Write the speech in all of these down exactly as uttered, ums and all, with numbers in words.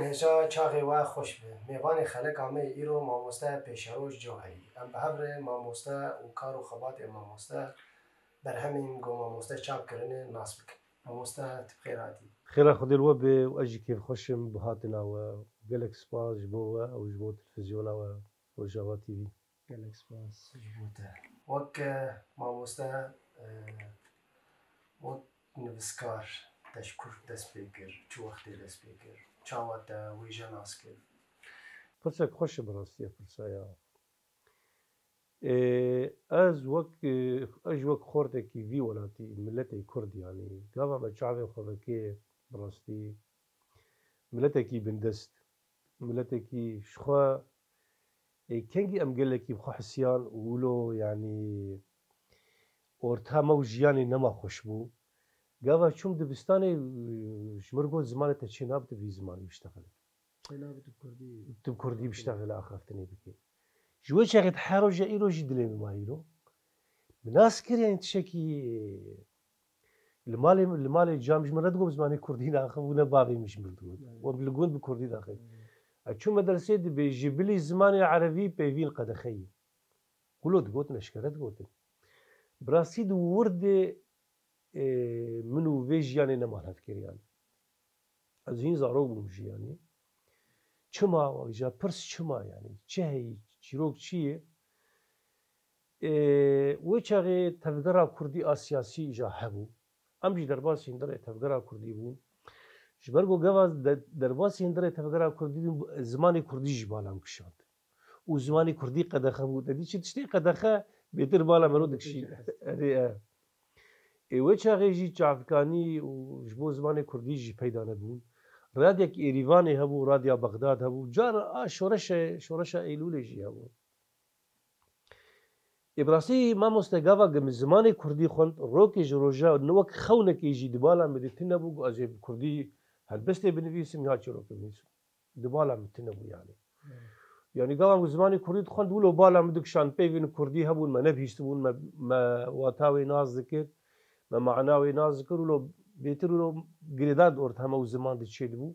Hêja çaxê we xweş be. Mêvanê xeleka me yê îro mamoste Pêşeroj Cewherî. Em bi hev re mamoste û kar û xebatê mamoste, berhemên ku mamoste çap kirine nas bikin. Mamoste, tu bi xêr hatî. Xêra Xwedê li we be û ez jî kêfxweş im bi hatina we. Gelek spas ji bo we û ji bo televîzyona we, Rojava T V. Gelek spas ji bo te. Wek, e, mamoste, e, wek nivîskar te ji ku dest pê kir, çi wextê dest pê kir, çawa te wêje nas kir? Pirsek xweş e bi rastî ev pirsa ya. Ê, ez wek, e, ez ji wek xortekî vî welatî, miletê Kurd, yanî gava me çavê xwe vekê bi rastî miletekî bindest, miletekî ji xwe, ê, kengî em gelekî bi xwe hisiyan û wilo, yanî ortama û jiyanê nema xweş bû. Gava çûm dibistanê, e, ji mir got, zimanê te çê nabe tu vî zimanî biştexile. Çênabe tu bi kurdî. Tu bi kurdî biştexile, axaftinê bike. Ji wê çaxê ta her roja îro jî dilê min ma îro. Min nas kir, yanî tiştekî li malê, li malê cam ji min re digot, zimanê kurdî naxivin û ne bavê min ji min digot. Evet. Û em li gund bi kurdî daxivin. Evet. Ez çûm medresê dibê ji bilî zimanê erebî peyvîn qedexeyî. Wilo digotin, eşkere digotin. Bi rastî di wir de, e, min û vê jiyanê nema hevkiriyan. Ez hîn zarok bûm jî, yanî. Çima, ja pirs çima, yanî? Çi heyî, çîrok çi ye? Ê, wê çaxê tevgera kurdî a siyasî ja hebû. Em jî derbasî hundirê tevgera kurdî bûn. Ji ber ku gava de-, derbasî hundirê tevgera kurdî bûn, zimanê kurdî jî bala min kişand. Û zimanê kurdî qedexe bû. Te dî çi tiştê qedexe bêtir bala mero dikişî. Erê, e. Ê wê çaxê jî çavkanî û ji bo zimanê kurdî jî peyda nebûn. Radyek Êrîvanê hebû, Radya Bexdad hebû. Cara a şoreşe, şoreşa Eylûlê jî hebû. Ê bi rastî mamoste gava ge min zimanê kurdî xwend, rokê ji roja ne wek xewnekê jî di bala min de tune bû, ku ez ê bi kurdî helbestê binivîsim ya çîrokê binivîsim. Di bala min tune bû yanî. Hmm. Yanî gava min zimanê kurdî dixwend, wilo bala min dikişand, peyvên kurdî hebûn, me nebihîstibûn, me, me wata wê nas dikir, me mana wê nas dikir, wilo bêtir wilo girêdan di ortama û ziman de çêdibû.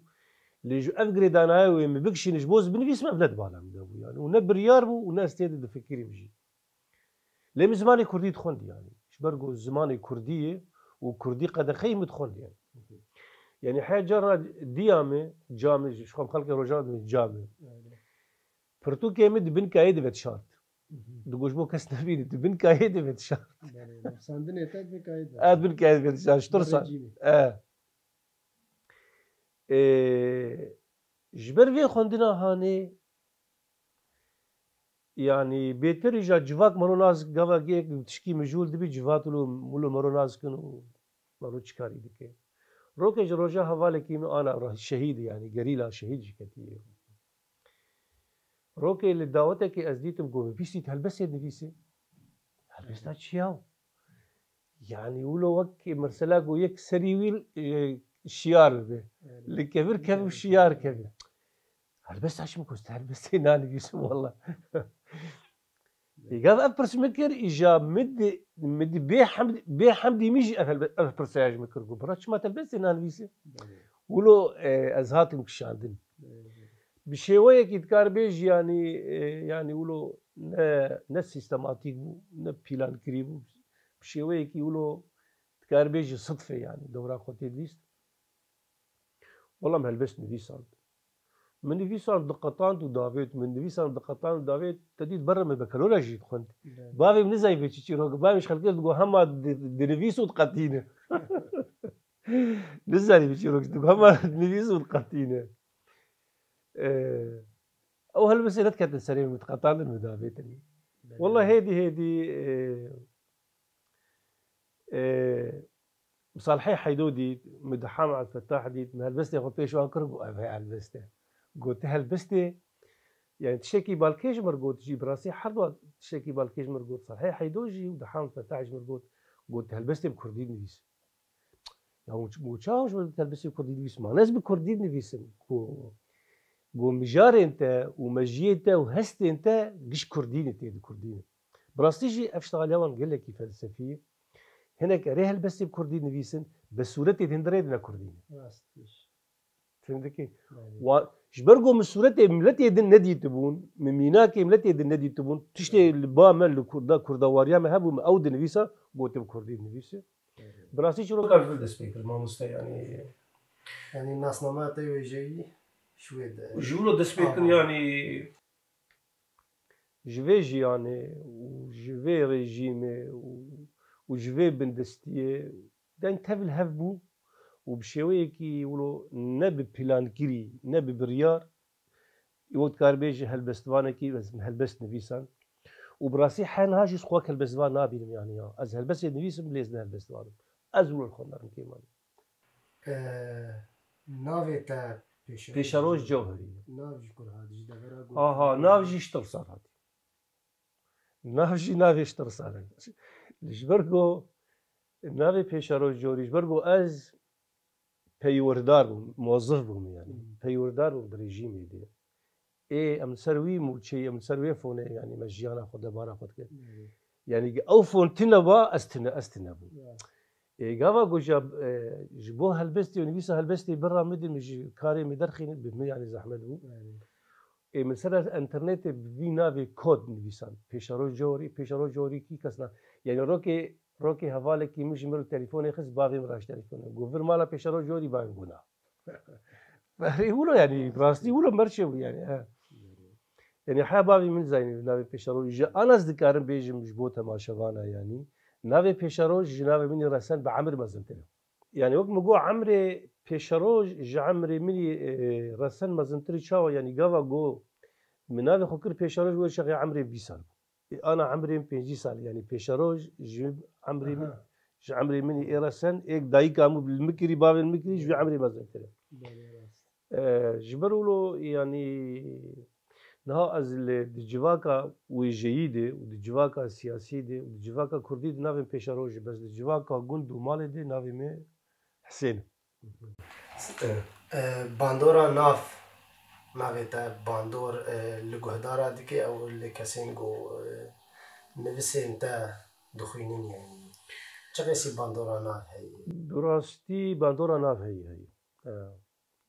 Lê ji ev girêdanaya wê min bikişîne ji bo ez binivîsim, ev ne di bala min de bû yanî. Û ne biryar bû û ne ez tê de difikirîm jî. Lê min zimanê kurdî dixwend yanî. Ji ber ku zimanê kurdî ye û kurdî qedexeyê min dixwend yanî. Yanî heya carna diya min, ca min, ji xwe em xelkê Rojava dibin ca min. Pirtûkê min di bin kayê de vedişart. Digot ji bo kes nebîne, di bin kayê de vedişart. Belê, nivîsandinê te di bin kayê de. E, di bin kayê de vedişart. Ji tirsa. E. Ê, ji ber vê xwendina hanê, yanî bêtir îja civak mero nas, gava yek tişkî mijûl dibî, civat wilo, wilo mero nas dikin û mero çikarî dike. Rokê ji roja hevalekî min ana re-, şehîd, yanî gerîla şehîd jî ketiye. Rokê li dawetekê ez dîtim ku min bîstî helbestê nivîsê. Helbesta çi ya? Yanî wilo wek mesela ku yek serî wî, e, şiyar bibe. Li kevir kev û şiyar keve. Helbesta çi min ku ez helbestê nanivîsim wela. Ê gav ev pirs min kir, îja min di, min di bê hemd-, bê hemdî min jî ev helbe-, ev pirsaya ji min kir ku bira çima tu helbestê nanivîsî? Belê. Wilo, e, ez hatim kişandin. Belê. Bi şêweyekî dikar bêjî, yanî, e, yanî wilo ne, ne sîstematîk bû, ne pîlankirî bû. Bi şêweyekî wilo dikar bêjî sidfe, yanî dewra xwe tê dîst. Wela min helbest nivîsand. Min nivîsand diqetand û davêt, min nivîsand diqetand û davêt, te dît berre min bekelora jî dixwend. Belê. Bavê min nizanî vê çi çîrok, bavê min ji xelkê digot hema di-, dinivîs û diqetîne. Nizanî vê çîrok digot hema dinivîs û diqetîne. Ee, ew helbestê nediketin serê min, diqetandin min davêtin. Belê. Wela hêdî hêdî, ee, Ee, Salihê Heydo dît, min Deham Abdulfetah dît, min helbestê xwe pêş wan kir, got, ev he helbest e. Got, tu helbestê, yanî tiştekî balkêş ji min got jî, bi rastî her du tiştekî balkêş ji min got, Salihê Heydo jî û Deham Abdulfetah ji min got, got, tu helbestê bi kurdî nivîs. Ya û ç-, û çawa ji min helbestê bi kurdî nivîs? Ma ez bi kurdî nivîsim. Ku, ku mijarên te û mejiyê te û hestên te giş kurdî ne, tê di kurdî ne. Bi rastî jî ev ştexaliya wan gelekî felsefî ye. Hinek erê helbestê bi kurdî nivîsin, bi sûretê di hundirê de ne kurdî ne. Rast, giş. Fêm dikî? Belê. Wa-, ji ber ku min sûretê miletê din nedîtibûn, min mînakê miletê din nedîtibûn, tiştê li ba me, li Kurda, Kurdawariya me hebû, min ew dinivîsa, gotim Kurdî dinivîse. Belê. Bi rastî çîroka ji vir dest pê kir, mamoste, yanî. Yanî nasnama te wêjeyî ji wê de. Ji wilo dest pê kir, Aha. yanî. Ji vê jiyanê û ji vê rejîmê û, û ji vê bindestiyê deng tevil hev bû û bi şêweyekî wilo ne bi plankirî, ne bi biryar, wek dikar bêje helbestvanekî, ez helbest nivîsan. Û bi rastî her niha jî xwe wek helbestvan nabînim, yanî ya. Ez helbestê nivîsim, lê ez ne helbestvan im. Ez wilo li xwe narim kêmanî. E, navê te Pêşeroj Pêşeroj Cewherî. Nav ji kur hat? Ji devera Aha, nav jî ji Tirsar hatî. Nav jî navê ji Tirsar e. Ji ber ku navê Pêşeroj Cewherî, ji ber ku ez peywerdar bûm, mozif bûm yani. Hmm. Peywerdar bûm bi rejîmê de. Ê, em li ser wî mûçeyî, em li ser wê fonê, yanî me jiyana xwe debara xwe dike. Belê. Yanî ew fon tune ba, ez tune, ez tune bûm. Ya. Ê, gava goja, e, ji bo helbestê û nivîsa helbestê bira min de min ji karê min derxînin, bi min yanî zehmet bû. Belê. Ê, min ser internetê bi vî navê kod nivîsan. Pêşeroj Cewherî, Pêşeroj Cewherî kî kes na. Yanî rokê, rokê hevalekî min ji min re telefonê xist, bavê min re ji telefonê. Got, vir mala Pêşeroj Cewherî, bavê min got na. Berê wilo, yanî, rastî wilo merçê bû, yanî, he. Yanî, heya bavê min zayînî navê Pêşeroj. Ji ana ez dikarim bêjim ji bo temaşevana, yanî. Navê Pêşeroj ji navê min î resen bi emir mezintir e. Yanî, wek min got, emrê Pêşeroj ji emrê min î, e, resen mezintir e. Çawa, yanî, gava got, min navê xwe kir Pêşeroj, wê çaxê emrê bîst sal bû. Ê, ana emrê min pêncî sal, yanî Pêşeroj ji emrê min, Aha. ji emrê min ê resen, êk dayika min li min kirî, bavên min kirî, ji wî emrê mezintir e. Belê, rast. E, ji ber wilo, yanî, niha ez li, di civaka wêjeyî de û di civaka siyasî de û di civaka kurdî de navê min Pêşeroj e, bes di civaka gund û malê de navê min Hisên e. E, bandora nav, navê te bandor, e, li guhdara dike, ew li kesên ku, e, nivisên te dixwînin, yanî çiqasî bandora nav heye? Bi rastî bandora nav heye, heye. E,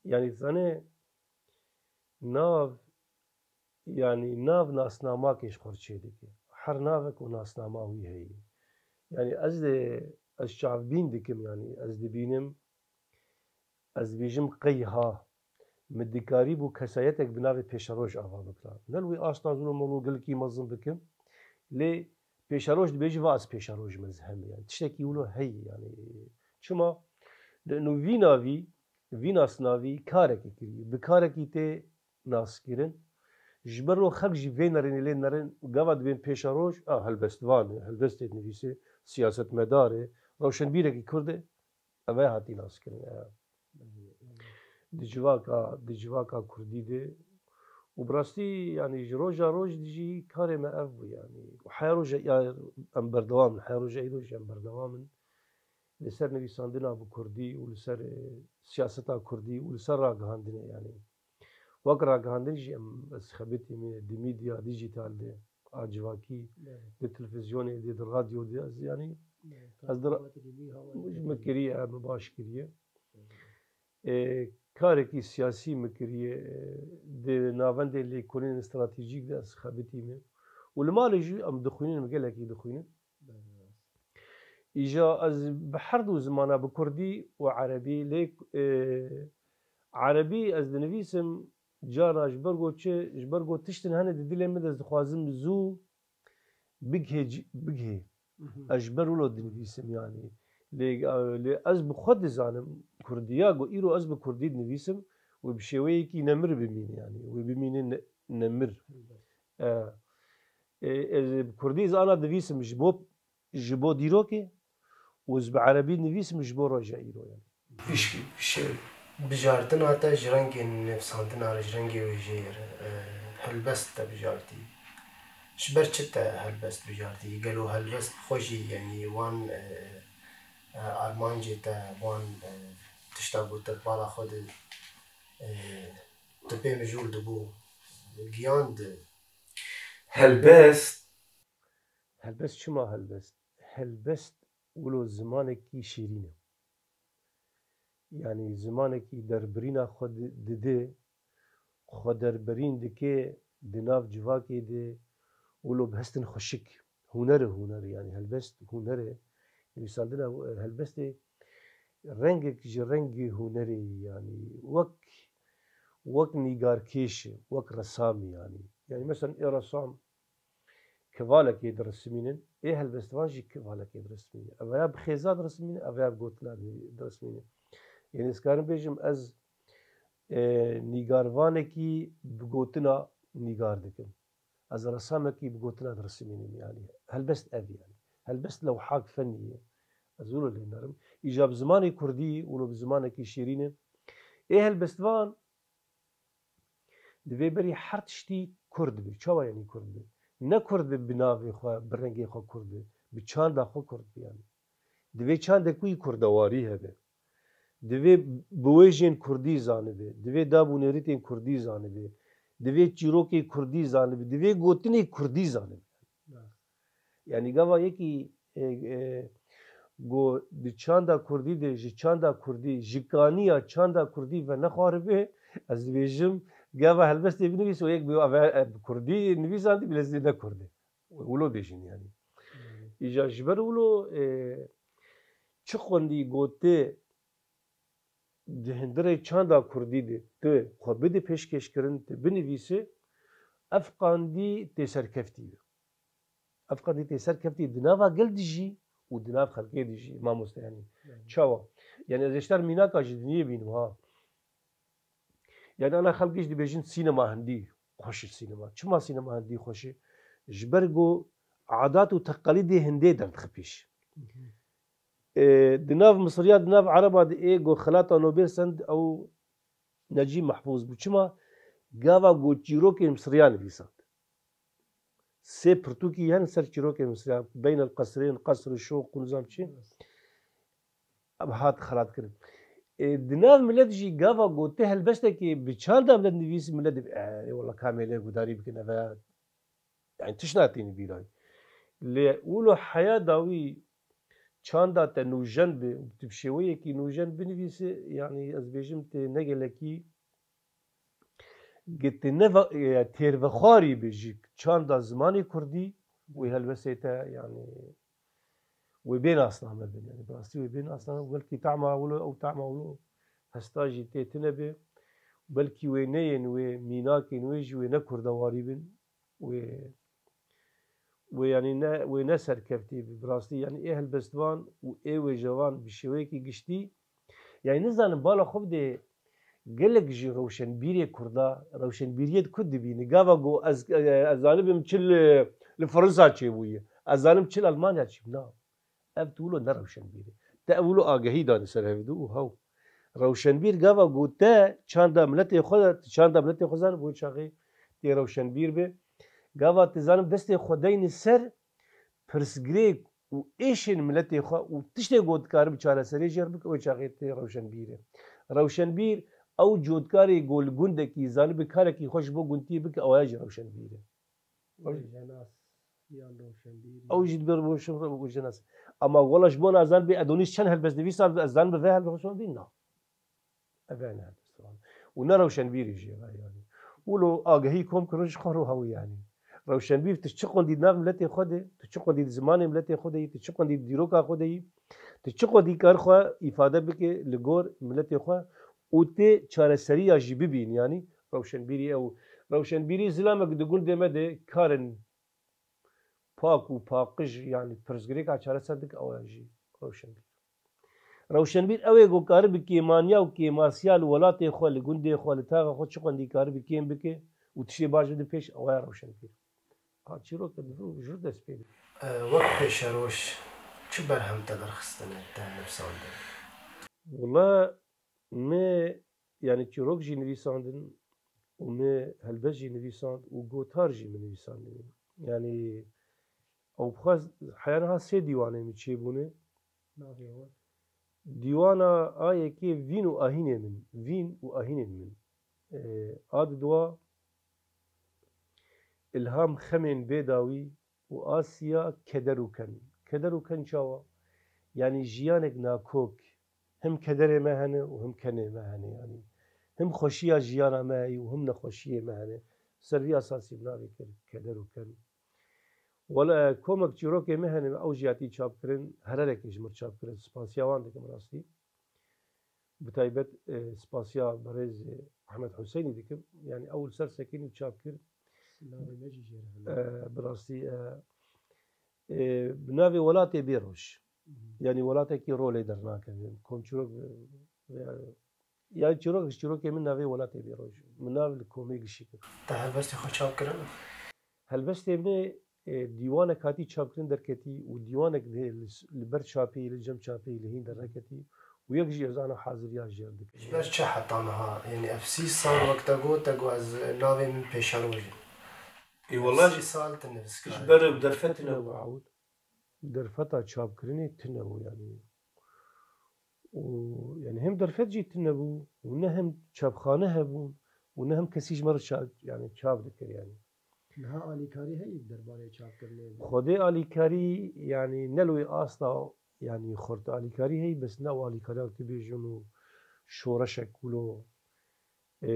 yanî zanê nav, yanî nav nasnamakê ji xwe çêdike. Her navek û nasnama wî heye. Yanî ez dê, ez çavbîn dikim, yanî ez dibînim, ez dibêjim qey ha min dikarîbû kesayetek bi navê Pêşeroj ava bikira. Ne li wê asta zû me wilo gelkî mezin bikim. Lê Pêşeroj dibêjî va ez Pêşeroj me zihemê. Yanî tiştekî wilo heye, yanî çima? Li eno vî navî, vî nasnavî karekî kiriye. Bi karekî tê naskirin. Ji ber wilo xelk jî vê nerînê lê nerin, gava dibên Pêşeroj, a, helbestvan e, helbestê dinivîse, siyasetmedar e, rewşenbîrekî kurd e, ev e hatî naskirin. E, di civaka, di civaka kurdî de û bi rastî, yanî ji roja roj dijî karê me ev bû, yanî heya roja, ya, em berdewam in, heya roja îro jî em berdewam in. Li ser nivîsandina bi kurdî û li ser, e, siyaseta kurdî û li ser ragihandinê, yanî wek ragihandin jî em, ez xebitî me di medya dîjîtal de, a civakî, Evet. di televîzyonê de, di radyo de, ez, yanî, Evet, ez dir-, hawatê dî, hawatê min dî. kiriye, min baş kiriye. Evet. E, karekî siyasî min kiriye, e, di navendê lêkolînên stratejîk de ez xebitî me. Û li malê jî em dixwînin, em gelekî dixwînin. Îja ez bi her du zimana, bi kurdî û erebî, lê, e, erebî ez dinivîsim, cara ji ber ku çi, ji ber ku tiştin hene di dilê min de, ez dixwazim zû bigihê ci-, bigihê. Mhm. Ez ji ber wilo dinivîsim, yanî. Lê, lê ez bi xwe dizanim kurdiya ku îro ez bi kurdî dinivîsim, wê bi şêweyekî nemir bimîne, yanî. Wê bimîne ne-, nemir. Elbet. E, e, ez bi kurdî ez ana divîsim ji bo, ji bo dîrokê û ez bi erebî nivîsim ji bo roja îro, yanî. Pişk-, pişk-, bijartina te ji rengê nivîsandina re, ji rengê wêjeyê re, e, helbest te bijartî. Ji ber çi te helbest bijartî? Gelo helbest bi xwe jî, yanî wan, e, e, armancê te, wan, e, tişta ku te bala xwe de, e, tu pê mijûl dibû, giyan di. Helbest. Helbest çima helbest? Helbest wilo zimanekî şîrîn e. Yanî zimanekî derbirîna xwe di- dide, xwe derbirîn dike di nav civakê de, wilo bi hestin xweşik. Huner e, huner e, yanî helbest huner e. Nivîsandina helbestê rengek ji rengê hunerê ye, yanî wek, wek nîgarkêş e, wek resam e yanî. Yanî mesela ê resam kevalekê diresimînin, ê helbestvan jî kevalekê diresimînin. Ev ya bi xêza diresimînin, ev ya bi gotina di- diresimînin. Yanî ez karim bêjim ez, e, nîgarvanekî bi gotina nîgar dikim. Ez resamekî bi gotina diresimînim yanî. Helbest ev yanî. Helbest lewhak fenî ye. Ez wilo lê nerim. Îja bi zimanê kurdî, wilo bi zimanekî şêrîn e. Ê helbestvan divê berî her tiştî kurd bi. Çawa yanî kurd bi? Ne kurd bi bi navê xwe, bi rengê xwe kurd bi. Bi çanda xwe kurd bi yanî. Divê çandek wî kurdewarî hebe. Divê bi wê jên kurdî zanibe. Divê dab û nêrîtên kurdî zanibe. Divê çîrokê kurdî zanibe. Divê gotinê kurdî zanibe. Yanî gava yekî, e, e, go di çanda kurdî de, ji çanda kurdî, ji kaniya çanda kurdî ve nexwaribe, ez dibêjim, gava helbestê binivîse û yek bi, ev, ev kurdî nivîsandî, bi lezî ne kurd e. Wilo bêjin yanî. Îja ji ber wilo, e, çi xwendî gotê di hundirê çanda kurdî de tu xwe bidî pêşkêşkirin, tu binivîsî, ev qandî tê serkeftî be. Ev qandî tê serkeftî di nava gel de jî û di nav xelkê de jî, mamoste yanî. Çawa? Yanî ez ê ji te re mînaka ji diniyê bînim ha. Yanî ana xelk jî dibêjin sînema hindî xweş e sînema. Çima sînema hindî xweş e? Ji ber ku adat û teqelîdê hindê derdixe pêş. E, di nav Misiriya, di nav Ereba de ê ku xelata Nobel send ew Necîb Mehfûz bû. Çima? Gava ku çîrokên Misiriya nivîsand. Sê pirtûkî hene ser çîrokên Misiriya. Beynel Qesrên, Qesr û Şoq û nizam çi. Ev hat xelat kirin. E, di nav milet jî gava ku tu helbestekê bi çanda milet nivîsî, milet dibê, "E, ê wela kamê lê gudarî bikin, eve." Yanî tişt natînî bîra wî. Lê wilo heya dawî çanda te nûjen be û tu bi şêweyekî nûjen binivîsî, yanî ez bêjim tê ne gelekî, gi tê ne va-, e, têrvexwarî be ji çanda zimanê kurdî, wê helbestê te, yanî wê bê nasname bin. Yanî bi rastî wê bê nasname. Belkî tahma wilo, ew tahma wilo hesta jî tê tune be. Belkî wê neyên wê mînakên wê jî wê ne kurdewarî bin. Wê, wê yanî ne, wê ne serkeftî bi, bi rastî yanî ê helbestvan û ê wêjevan bi şêweyekî giştî, yanî nizanim bala xwe bidê gelek ji rewşenbîrê kurda, rewşenbîriyê di ku dibîni. Gava ku ez, ez zanibim çi li, li Fransa çêbûye. Ez zanim çi li Almanya çêbû. Na. Ev tu wilo ne rewşenbîr e. Te ev wilo agehî danî ser hevdû û hew. Rewşenbîr gava ku te çanda miletê xwe, çanda miletê xwe zanî, bo çaxê tê rewşenbîr be. Gava tu zanim destê xwe deynî ser pirsgirêk û êşên miletê xwe û tiştê ku dikaribe çareseriyê jê re bike, wê çaxê tê rewşenbîr e. Rewşenbîr ew cotkarê ku li gundekî zanibe karekî xwe ji bo gundiyê bike, ew ya jî rewşenbîr e. Wê jenas yan rewşenbîr Ew yan jî dibe rewşen-, rewşenas. Ama wela ji bo nazan bê Edonîs çend helbest nivîsand, ez zanim bi vê helbestvan bî? Na. Ev ne helbestvan. Û ne rewşenbîrî jî ev yanî. Wilo agehî kom kirin ji xwe ro hew yanî. Rewşenbîr tu çi qondî di nav miletê xwe de, tu çi qondî di zimanê miletê xwe de yî, tu çi qondî di dîroka xwe de yî, tu çi qondî kar xwe îfade bike li gor miletê xwe û tê çareseriya jî bibîn yanî. Rewşenbîrî ew. Rewşenbîrî zilamek di gundê me de karin pak û paqij, yanî pirsgirêka çareser dike, ew ya jî rewşenbîr. Rewşenbîr ew ê ku karibe kêmaniya û kêmasiya li welatê xwe, li gundê xwe, li taxa xwe çi qwendî karibe kêm bike û tiştê baş bide pêş, ew ya rewşenbîr. Ha, çîroke di vir û jûr dest pê bike. E, wek pêşeroj çi berhem te derxistine, te nivîsandin? Wela me, yanî çîrok jî nivîsandin û me helbest jî nivîsand û gotar jî min nivîsandin. Yanî ew bi xwe heya niha sê dîwanê min çêbûne. Navê wan? Dîwana a yekê Vîn û Ahînê min, Vîn û Ahînên min. E, a diduwa Îlham Xemên Bêdawî û a siya Keder û Ken. Keder û Ken çawa? Yanî jiyanek nakok. Him kederê me hene û him kenê me hene, yanî him xweşiya jiyana me heyî û him nexweşiyê me hene. Ser vî esasî bi navê kir keder û ken. Wele komek çîrokê me hene, ew jî hatî çapkirin, hererekê ji mir çapkirin. Spasiya wan dikim rastî. Bi taybet, e, spasiya berêz, e, Ehmed Huseynî dikim. Yanî ew li ser sekinî çap kir. Silavê me jî jê re hene. E, bi rastî, e, e, bi navê Welatê Bêroj. Mhm. Yanî welatekî rolê dernakeve. Kom çîrok, e, veya, ya çîrok, ji çîrokê min navê Welatê Bêroj. Min nav li komê gişî kir. Te helbestê xwe çap kirin? Helbestê me, e, dîwanek hatî çapkirin derketî û dîwanek dê li s-, li ber çapê, li cem çapê, li hîn derneketî û yek jî ez ana haziriya jêr dikim. Ji ber çi heta niha? Yanî ev sî sal wek te got, te got ez navê min Pêşeroj e. Ê, wela sî sal tu nivîskar î. Ji ber derfet tune bû. Derfeta çapkirinê tune bû, yanî. Û, yanî hem derfet jî tune bû û ne hem çapxane hebûn û ne hem kesî ji me re ça-, yanî çap dikir, yanî. Niha alîkarî heye derbarê çapkirinê? Xwedê alîkarî, yanî ne li wê asta, yanî xurt alîkarî heye, bes ne ew alîkariya ku bêjin û şoreşek wilo, e,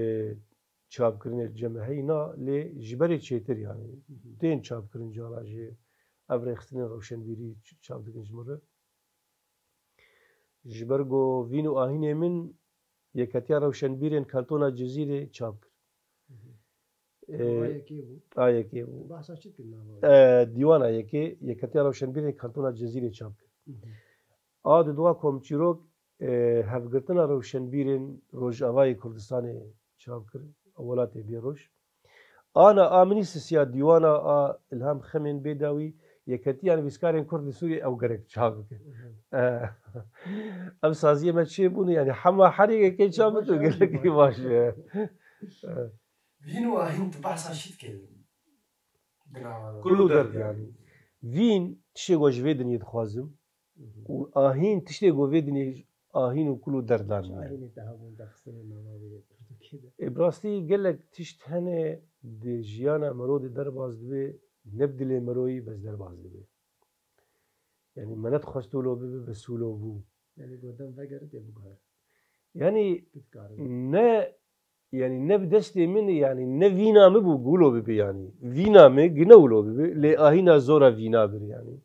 çapkirinê li cem me heye, na lê ji berê çêtir, yanî. Mhm. Tên çapkirin cala jî ev rêxistinên rewşenbîrî ç-, çap dikin ji min re. Ji ber ku vîn û ahînê min Yeketiya Rewşenbîrên Kantona Cizîrê çap kir. Mhm. Ee, A yekê bû. A yekê bû. Bahsa çi dikir nava wê? Ee, dîwana yekê, Yeketiya Rewşenbîrên Kantona Cizîrê çap kir. Mhm. A di dua komçîrok, ee, hevgirtina rewşenbîrên Rojavayê Kurdistanê çap kir, Welatê Bêroj. Ana a min î sisiya dîwana a Îlham Xemên Bêdawî, Yeketiya Nivîskarên Kurd li Sûriyê, ew gerek çap bike. Mhm. Eh, ev saziyê me çêbûn, yanî hema her yekê çap bike, gelekî baş e. Vîn û ahîn tu behsa çi dikî? Kul û derd, yanî. Vîn tiştê ku ji vê dinyê dixwazim. Mhm. Û ahîn tiştê ku vê dinyê ahîn û kul û derdan e. Ahînê te hebûn te xistine nava wê pirtûkê de? Ê, bi rastî gelek tişt hene di jiyana mero de derbas dibe, ne bi dilê mero yî, bes derbas dibe. Yanî me nedixwest wilo bibe, bes wilo bû. Yanî gotin veger tê biguhere. Yanî ne Yanî ne bi destê min, yanî ne vîna min bû, wilo bibe yanî. Vîna min gi ne wilo bibe, lê ahîna zora vîna bir yanî.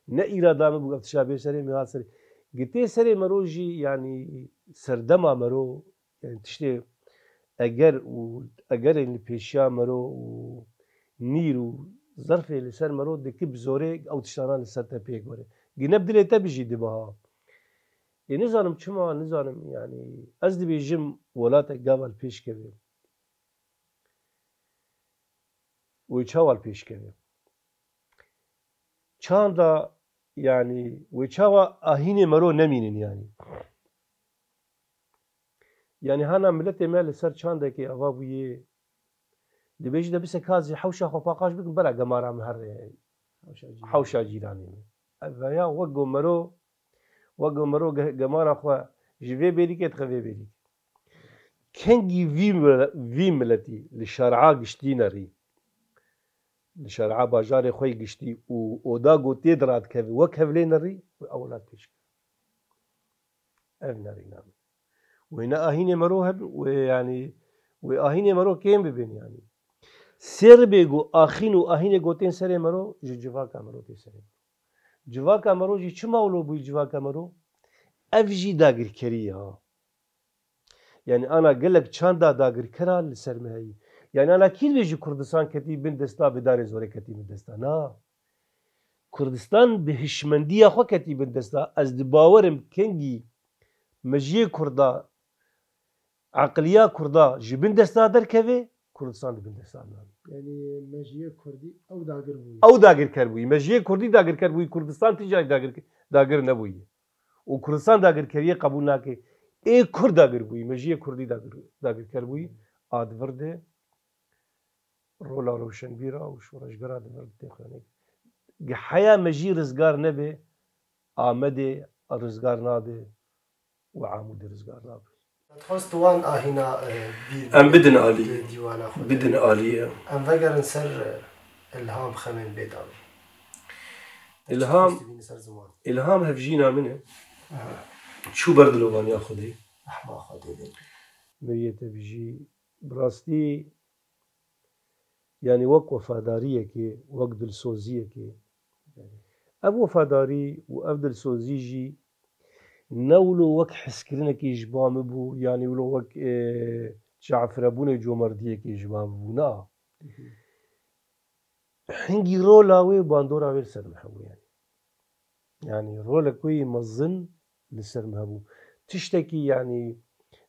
Ne îrada min bû, ev tişta bê serê min, hat serê. Gi tê serê mero jî, yanî serdema mero, yanî tiştê eger û egerên li pêşiya mero û nîr û zerfê li ser mero diki bi zorê ew tiştana li ser te pêk were. Gi ne bi dilê te bijî dibe ha. Ê, nizanim çima, nizanim, yanî, ez dibêjim welatek gava li pêş keve. Wê çawa li pêş keve? Çanda, yanî, wê çawa ahînê mero nemînin, yanî. Yanî, hana miletê me li ser çandekê ava bûye, dibêjî de bise ka ez hewşa xwe paqaj bikim, bera gemara min here. Hewşa cîranê. Hewşa cîranê min. Ev veya wek go mero, wek go mero ge-, gemara xwe ji vê bêrîkê dixe vê bêrîkê. Kengî vî mile-, vî miletî li şer'a giştî nerî, li şer'a bajarê xwe yî giştî û oda go tê de radikeve wek hevlê nerî, ew welat pêş keve. Ev nerîna min. Wê ne ahînê mero hebin, wê, yanî, wê ahînê mero kêm bibin, yanî. Sê ribê ku axîn û ahînê gotên serê mero, ji civaka mero tê serê mero. Civaka mero jî çima wilo bûyî civaka mero? Ev jî dagirkerî ye ha. Yanî ana gelek çanda dagirkera li ser me heyî. Yanî ana kî dibêjî Kurdistan ketî bin desta, bi darê zorê ketî bin desta? Na. Kurdistan bi hişmendiya xwe ketî bin desta. Ez di bawerim kengî mejiyê Kurda, eqiliya Kurda ji bin desta derkeve, Kurdistan di bin desta nan. Yanî mejiyê Kurdî ew dagir bûyî. Ew dagirker bûyî. Mejiyê Kurdî dagirker bûyî. Kurdistan ti carî dagir, dagir nebûyî. Û Kurdistan dagirkeriyê qebûl nake. Ê Kurd dagir bûyî. Mejiyê Kurdî dagir, dagirker bûyî. A di vir de rola rewşenbîra û şoreşgera di vir de tê xwêne. Gi heya mejî rizgar nebe, Amedê rizgar nabe û Amûdê rizgar nabe. Dixwest wan ahîna, e, bîr Em bidin alî. Di dîwana xwe de. Bidin alî, ya. Em vegerin ser, e, Îlham Xemên Bêdawî. Îlham, Dixwest bîne ser ziman. Îlham hevjîna min e. Aha. çû ber dilovaniya Xwedê. Rehma Xwedê lê. Miriyê te bijî, bi rastî, yanî wek wefadariyekê, wek dilsoziyekê. Ev wefadarî û ev dilsozî jî ne wilo wek hezkirinekî ji ba min bû, yanî wilo wek, e, çafirebûnê comerdiyekê ji ba min bû, na. Hingî rola wê, bandora wê li ser min hebû, yanî. Yanî rolek wê yê mezin li ser min hebû. Tiştekî, yanî,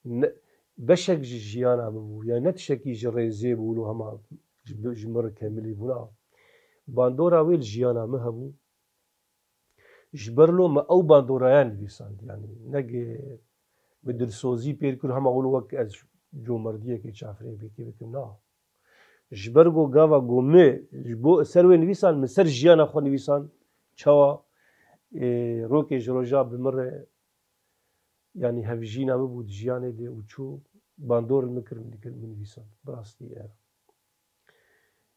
ne, beşek ji jiyana min bû. Yanî ne tiştekî ji rêzê bû, wilo hema ji, ji min re kemilî bû, na. Bandora wê li jiyana min hebû. Ji ber lo me ew bandoraya nivîsand, yanî neke bi dilsozî pêr kir, hema wilo wek ez comerdiyekê çafirê bêkê bikim, na. Ji ber ku gava ku min ji bo ser wê nivîsand, min ser jiyana xwe nivîsand, çawa, ê, rokê ji roja bi min re, yanî hevjîna min bû di jiyanê de û çû bandor li min kir, min dikir, min nivîsand. Bi rastî, e.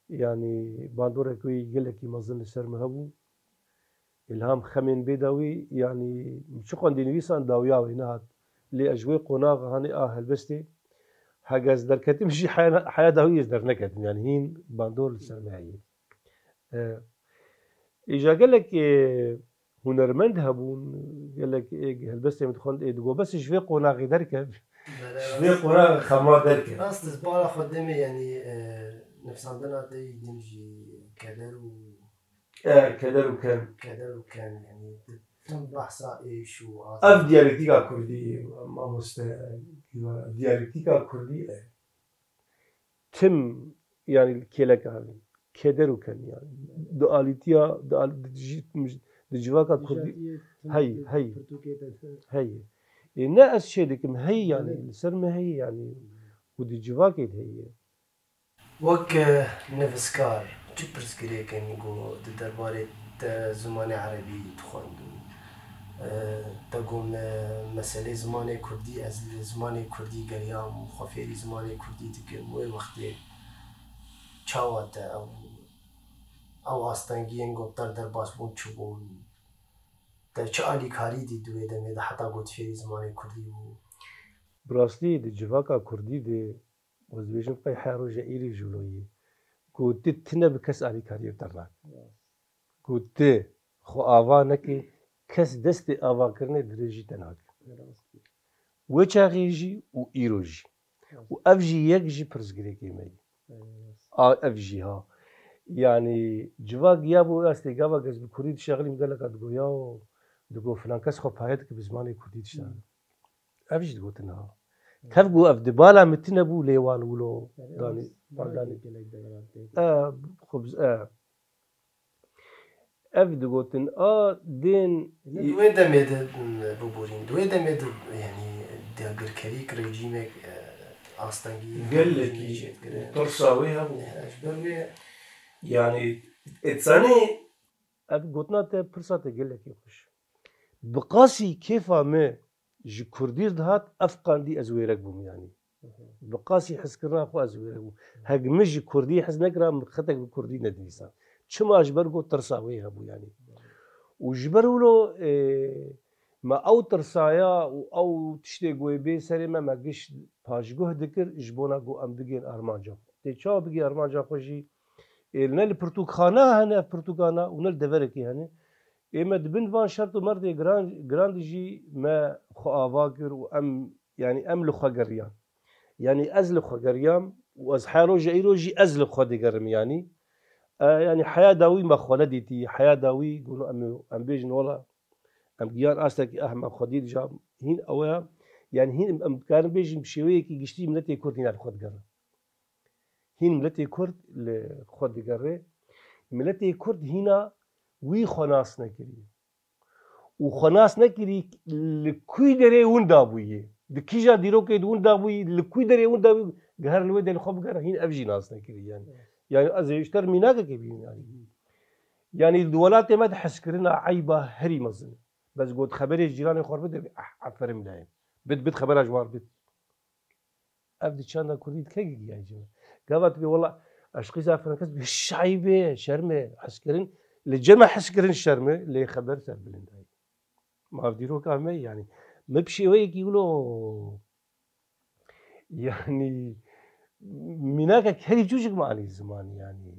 Yanî bandorek wê gelekî mezin li ser min hebû. Îlham Xemên bê dawî, yanî min çi xwendî nivîsan dawiya wê nehat. Lê ez ji wê qonaxa hanê a helbestê, hege ez derketim jî heya, heya dawî ez derneketim. Yanî hîn bandor li ser min heye. E, îja gelek, e, hunermend hebûn, gelek, e, helbestê min dixwend, ê, digo, bes ji vê qonaxê derkev. Ji vê qonaxê xema derkev. Rast e, bara xwe demê, yanî, e, nivîsandina te yî din jî keder û E, keder û ken. Keder û ken, yanî, tim behsa êş û azar. Ev diyalektîka kurdî, mamoste, diyalektîka kurdî e. Tim, yanî, kêleka keder û ken, yanî. Dualîtiya, dual-, di ji-, di civaka kurdî. Hey, hey. Hey. E, ne ez çê dikim, hey, yanî, li ser me hey, yanî. Û di civakê de hey. Wek nivîskar, çi pirsgirêk in ku di derbarê te zimanê erebî dixwendin? Te got me meselê zimanê kurdî, ez li zimanê kurdî geriyam û xwe fêrî zimanê kurdî dikim. Wê wextê çawa te ew, ew astengiyên ku bi te re derbas bûn çi bûn? Te çi alîkarî dît di wê demê de heta ku tu fêrî zimanê kurdî bû? Bi rastî di civaka kurdî de Ez dibêjim qey her roja êrî jî wilo ye. Ku tu tune bi kes alîkariyê te nake. Ku tu xwe ava neke, kes destê avakirinê dirêjî te nake. Wê çaxê jî û îro jî. Û ev jî yek ji pirsgirêkê me ye. A, ev jî ha. Yanî civak ya bû, ez tê gava ez bi kurdî dişexilîm, geleka digo, yaw, digo filan kes xwe paye dike bi zimanê kurdî dişexilîm. Ev jî digotin ha. Tev ku ev di bala min tune bû, lê wan wilo danî, wan danî. E, xwe biz-, e. Ev digotin, a, dên. Di wê demê de, m, biborîn, di wê demê de, yanî, dagirkerî, rejîmek, e, astengî, gelekî çêdikirin. Tirsa wê hebû. E, ji ber wê. Yanî, êtsanê. Ev gotina te, pirsa te gelekî xweş. Bi qasî kêfa me ji kurdî dihat, ev qandî ez wêrek bûm, yanî. Bi qasî hizkirina xwe ez wêrek bûm. Hek min ji kurdî hez nekira, min xetek bi kurdî nedivîsa. Çima? Ji ber ku tirsa wê hebû, yanî. Û ji ber wilo, e, me ew tirsaya û ew tiştê ku wê bê serê me, me giş paşguh dikir, ji bona ku em bigên armanca xwe. Tê çawa bigê armanca xwe jî, ê, ne li pirtûkxana hene ev pirtûkana û ne li deverekê hene. Ê, me di bin van şert û merdê giran, giran de jî me xwe ava kir û em, yanî em li xwe geriyan. Yanî ez li xwe geriyam û ez her roja îro jî ez li xwe digerim, yanî. E, yanî heya dawî me xwe nedîtî, heya dawî gono em, em bêjin wela, em giyan astekî, eh, me xwedî dija hîn ew ya, yanî hîn em, em dikarin bêjin bi şêweyekî giştî miletê Kurd hîn li xwe digerin. Hîn miletê Kurd li xwe digere. Miletê Kurd hîna wî xwe nas nekiriye. Û xwe nas nekirî, li kû derê winda bûye. Di kîja dîrokê de winda bûye, li kû derê winda bûye, her li wê derê xwe bigere, hîn ev jî nas nekirî, yanî. Evet. Yanî ez ê ji te re mînakekê bînim, yanî. Hı hı. Yanî di welatê me de hezkirina eyba herî mezin e. Bes got xeberê ji cîranê xwe re bide, ah, aferin bilayê. Bit, bit xebera ji wan re bit. Ev di çanda kurdî dike gigiyayî cime. Gava tu bê wela eşqî zafirin kes bê şaybê, şerm e, hezkirin. Li cem e hezkirin şerm e, lê xeber serbilind e. Ma ev dîroka me, yanî, Me bi şêweyekî wilo, yanî, mînakek herî çûçik me anî zimanî, yanî.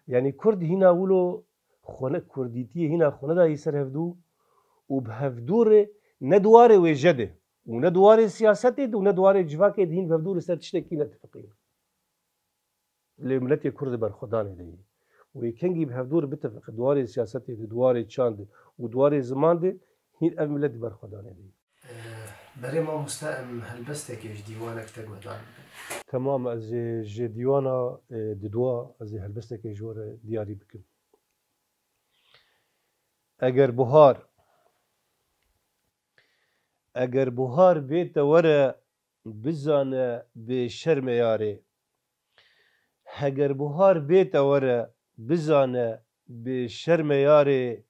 Yanî Kurd hîna wilo xwe ne, Kurdîtiyê hîna xwe nedayî ser hevdû û bi hevdû re ne di warê wêje de û ne di warê siyasetê de û ne di warê civakê de hîn bi hevdû re ser tiştekî netifiqîn. Lê miletê Kurd di berxwedanê de ye. Wê kengî bi hevdû re bitifiqe, di warê siyasetê de, di warê çand de û di warê ziman de hîn ev milet di berxwedanê de ye. Eh, berê mamoste, em helbestekê ji dîwanek te guhdar bikin. Temam, ez ê ji dîwana, eh, didwa, ez ê helbestekê ji we re diyarî bikim. Eger buhar, eger buhar bête were, bizane bê şerm e yarê. Heger buhar bête were, bizane bê şerm e yarê,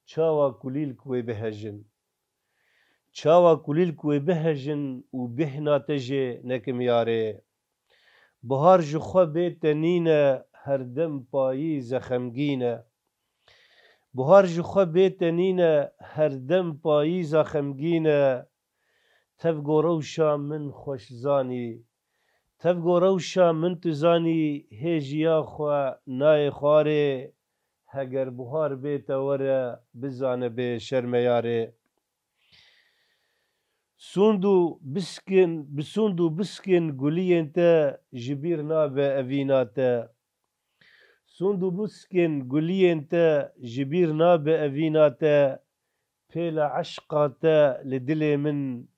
çawa kulîlk wê bihejin. Çawa kulîlk wê bihejin û bêhna te jê nekim yarê. Buhar ji xwe bête nîne, her dem payîz e xemgîn e. Buhar ji xwe bête nîne, her dem payîza xemgîn e. Tev go rewşa min xweş zanî. Tev go rewşa min tu zanî, hê jiya xwe nayê xwarê. Heger buhar bête were, bizane bê şerm e yarê. Sûnd û biskên, bi sûnd û biskên guliyên te ji bîr nabe evîna te. Sûnd û biskên guliyên te ji bîr nabe evîna te. Pêla eşqa te li dilê min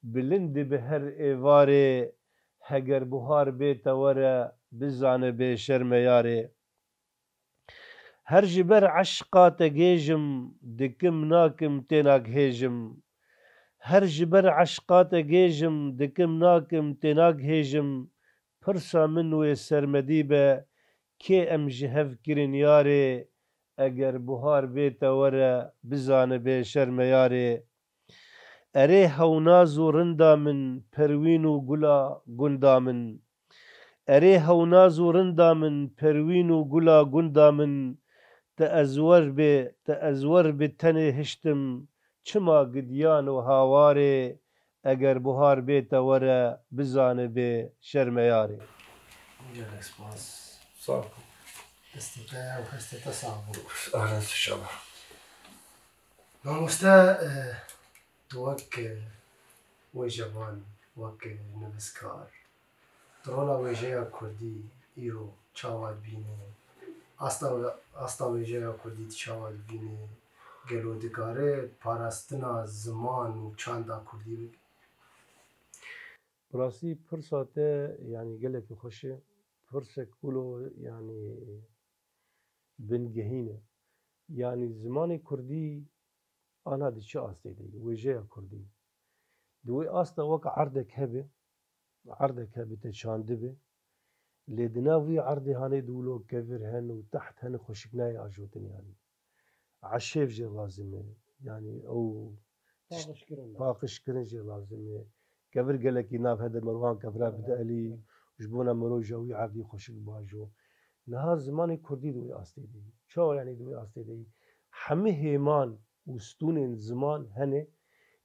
bilind dibe her êvarê. Heger buhar bête were, bizane bê şerm e yarê. Her ji ber eşqa te gêjim, dikim nakim tênak hêjim. Her ji ber eşqa te gêjim, dikim nakim tênak hêjim. Pirsa min wê sermedî be, kê em ji hev kirin yarê. Eger buhar bête were, bizane bê şerm e yarê. Erê hewnaz û rinda min, perwîn û gula gunda min. Erê hewnaz û rinda min, perwîn û gula gunda min. Te ez wer bê, te ez wer bi tenê hiştim, çima gidiyan û hawarê. Eger buhar bête were, bizane bê şerm e yarê. Gelek spas. Sağ ol. Destê te û hestê te sax bo. Aras inşallah. Mamoste, e, tu wek, e, wêjevan, wek, e, nivîskar, tu rola wêjeya kurdî îro çawa dibîne? Asta, asta wêjeya kurdî tu çawa dibîne? Gelo dikare parastina ziman û çanda kurdî bike? Bi rastî pirsa te, yanî, gelekî xweş e. Pirsek wilo, yanî, bingehîn e. Yanî zimanê kurdî ana di çi astê de ye? Wêjeya kurdî. Di wê asta wek erdek hebe, erdek hebe te çandibe. Lê di nav wî erdê hanê di wilo kevir hene û teht hene, xweşik nayê ajotin yanî. Eşêv jê lazim e. Yanî ew paqijkirin jê lazim e. Kevir gelekî nav hede, mero wan kevira bide elî, ji bona mero ji wî erdî xweşik bajo. Niha zimanê kurdî di wê astê de ye. Çawa yanî di wê astê de ye? Hemî hêman û stûnên ziman hene,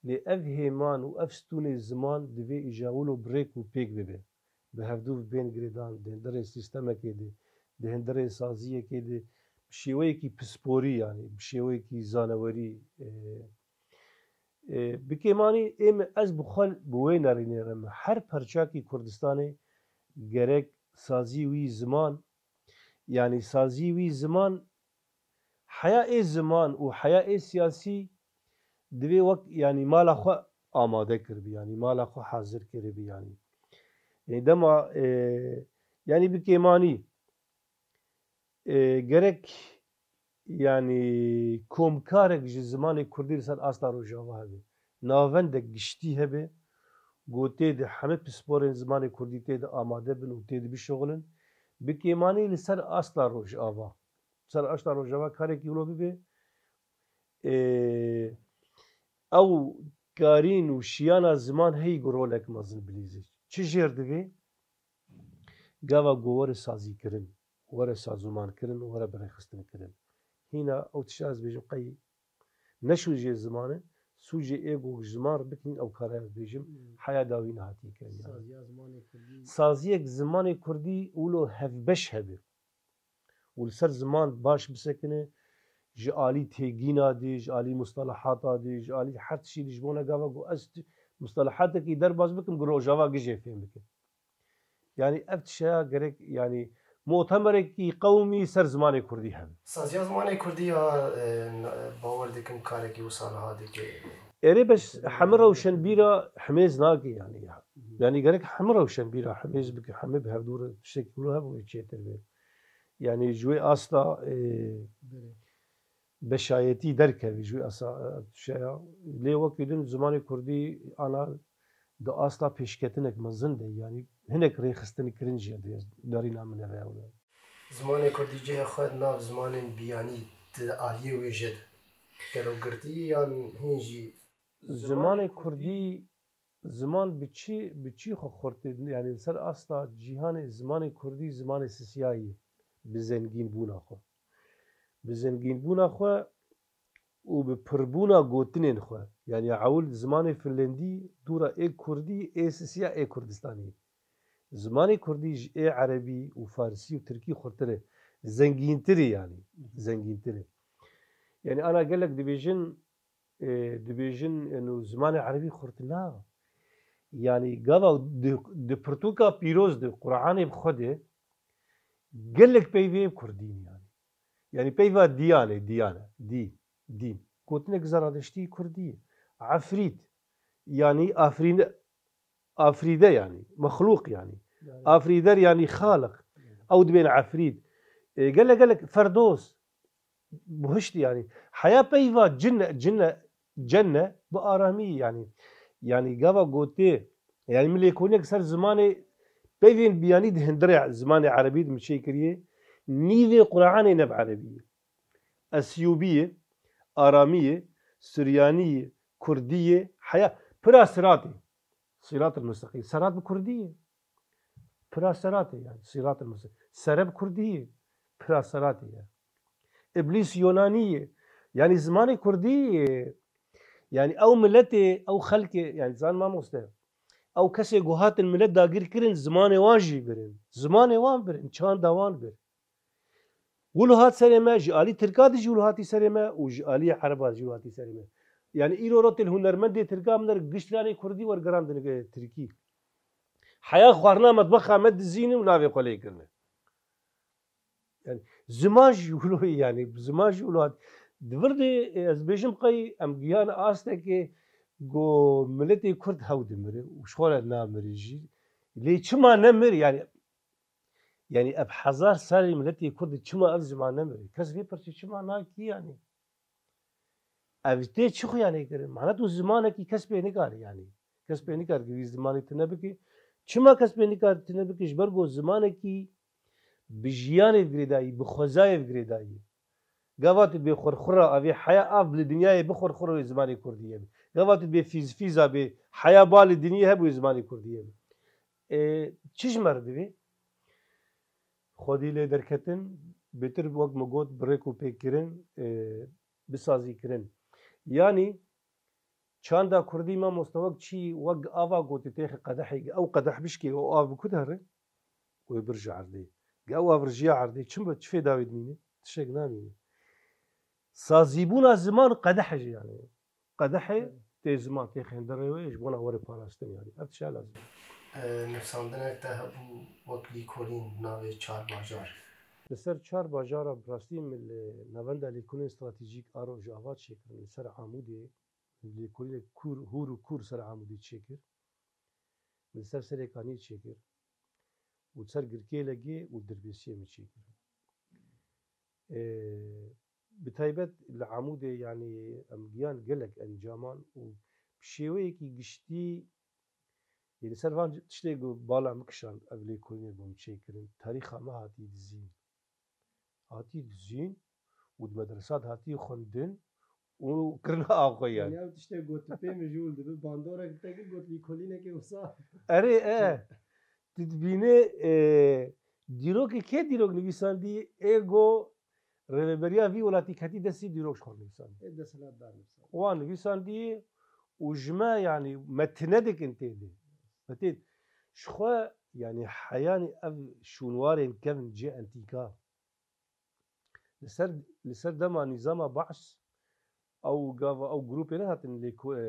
lê ev hêman û ev stûnê ziman divê îja wilo bi rêk û pêk bibe. Bi hevdû bên girêdan di hundirê sîstemekê de, di hundirê saziyekê de, bi şêweyekî pisporî, yanî bi şêweyekî zanewerî, e, e, bi kêmanî ê min, ez bi xwe bi wê nerînê re me. Her perçakî Kurdistanê gerek sazî wî ziman, yanî sazî wî ziman, heya ê ziman û heya ê siyasî divê wek, yanî, mala xwe amade kiribî, yanî mala xwe hazir kiribî, yanî. Ê dema, e, yanî bi kêmanî, e, gerek, yanî, komkarek ji zimanê kurdî li ser asta Rojava hebe. Navendek giştî hebe, ku tê de hemî pisporên zimanê kurdî tê de amade bin û tê de bişuxulin. Bi kêmanî li ser asta Rojava. Ser asta Rojava karekî wilo bibe, ê, ew karîn û şiyana ziman heyî ku rolek mezin bilîzî. Çi jêr divê? Gava ku were sazîkirin, were sazûmankirin, were birêxistinkirin. Hîna ew tişta ez bêjim qey neşû jê ziman e, sûcê ê ku ji ziman re bikin, ew kare bêjim, Hmm. heya dawî nehatiye kirin yani. Saziya zimanê kurdî. Saziyek zimanê kurdî wilo hevbeş hebe. Û li ser ziman baş bisekine, ji alî têgîna dî, ji alî mustalahata dî, ji alî her tiştî dî, ji bona gava ku ez t- mustalahatekî derbas bikim, ku rojava gijê fêm bikim. Yani ev tişeya gerek yani mutemerekî qewmî ser zimanê kurdî hebe. Saziya zimanê kurdî ya e, na- bawer dikim karekî wisa niha dike. Êrê bes hemî rewşenbîra hemêz nake yani ya. Yani gerek hemî rewşenbîra hemêz bike, hemî bi hevdû re tiştekî wilo hebû çêtir be. Yani ji wê asta e, Belê. beşayetî derkevî ji wê asta e, tişeya. Lê wekî din zimanê kurdî ana di asta pêşketinek mezin de yani hinek rêxistin kirin jî di derîna min re ew e. Zimanê kurdî cihê xwe di nav zimanên biyanî di aliyê wêje de gelo girtî yan hîn jî Zimanê kurdî ziman bi çi bi çi xwe xurt yani li ser asta cîhanê zimanê kurdî zimanê sisiyayî bi zengînbûna xwe. Bi zengînbûna xwe û bi pirbûna gotinên xwe. Yani ewil zimanê finlendî dûra ê kurdî ê sisiya ê Kurdistanî. Zimanê kurdî ji ê erebî û farisî û tirkî xurtir e. Zengîntir e yani. Zengîntir e. Yani ana gelek dibêjin e, dibêjin eno zimanê erebî xurt na. Yani gava di, di pirtûka pîroz de Quranê bi xwe de gelek peyvê kurdî ne yani. Yani peyva diyane, diyane, dî, dîn. Gotinek Zeradeştî kurdî ye. Efrît, yani afrîne, afrîde yani, mexlûq yani. Yani. Afrîder yani xaliq. Yani. Ew dibên efrît. E, gelek gelek ferdos. Buhişt yani. Heya peyva cinne, cinne, cenne bi aramî yani. Yani gava gotê, yani min lêkolînek ser zimanê peyvên biyanî di hundirê zimanê erebî de min çêkiriye. Nîvê Quranê ne bi erebî ye. Esyûbî ye, aramî ye, suryanî ye, kurdî ye, heya pira siratê. Siratil Musteqîm. Serat bi kurdî ye. Pira seratê yani. Siratil Musteqîm. Sere bi kurdî ye. Pira seratê ye. Îblîs Yonanî ye. Yani zimanê kurdî ye. Yani ew miletê, ew xelkê, yani zan mamoste. Ew kesê ku hatin milet dagir kirin, zimanê wan jî birin. Zimanê wan birin, çanda wan bir. Wilo hat serê me, ji alî Tirka de jî wilo hatî serê me û ji alî Ereba jî wilo hatî serê me. Yani îro rotên hunermendê Tirka min der gişt stranê Kurdî wergerandin tirkî. Heya xwarina metbexa me dizînin û navê xwe lê kirine. Yani ziman jî wilo yani, ziman jî wilo hat. Di vir de, e, ez bêjim qey em giyan astekê ku miletê Kurd hew dimire û ji xwe re namire jî. Lê çima nemir yani? Yani ev hezar serî miletê Kurd çima ev ziman nemire? Kes vê pirsê çima nakî yani? Ev tê çi xuyanê kirin? Mana tu zimanekî kes pê nikare yani. Kes pê nikare ki vî zimanê tune bike. Çima kes pê nikare tune bike? Ji ber ku zimanekî bi jiyanê girêdayî, bi xwezayê girêdayî. Gava tu dibê xurxura avê heya av li dinyayê bixurxur wê zimanê kurdî ye. Gava tu dibê fîz fîza bê heya ba li dinyê hebû wê zimanê kurdî ye. E, çi ji me re divê? Xwedî lê derketin, bêtir wek min got, bi rêk û pêk kirin, e, bisazî kirin. Yanî çanda kurdî mamoste wek çî, wek ava gotî têxi qedehê, ew qedeh bişkê û av bi ku derin? Wê bir ji erdê. Ge ew av rijiya erdê, çi be, çi fêda wê dimîne? Tiştek namîne. Sazîbûna ziman qedeh e jî yani. Qedehê tê ziman, tê xênderê wê ji bona were parastin yani. Ev tişa lazim. E, nivîsandinek te hebû wek lîkolîn navê çar bajar. Li ser çar bajara bi rastî min li navenda lêkolînên stratejîk a Rojava çêkirin. Li ser Amûdê lêkolînek kûr, hûr û kûr ser Amûdê çêkir. Min li ser Serêkaniyê çêkir. Û li ser Girkêlegê û Dirbêsiyê min çêkir. Ee, bi taybet li Amûdê, yanî em giyan gelek encaman û bi şêweyekî giştî, yê li ser van tiştê ku bala min kişand, ev lêkolînê bûn çêkirin, tarîxa me hatî dizîn. Hatî dizîn û di medresa de hatî xwendin û kirina axwe yani. Yani ew tiştê got, tu pê min ji wil dibe, bandorek te kir, got, lîkolînekê wisa. Erê, e. Tu dibîne, e, dîrokê kê dîrok nivîsandî, ê go, Rêveberiya vî welatî ketî destî dîrok ji xwe nivîsandî. Ê desthilatdar nivîsandî. Wan nivîsandî û ji me, yanî me tune dikin tê de. Me tê ji xwe, yanî heyanî ev şûnwarên kevin cê entîka. Li ser, li ser dema nîzama Baş ew gava, ew grûpê nehatin lê ko-, e,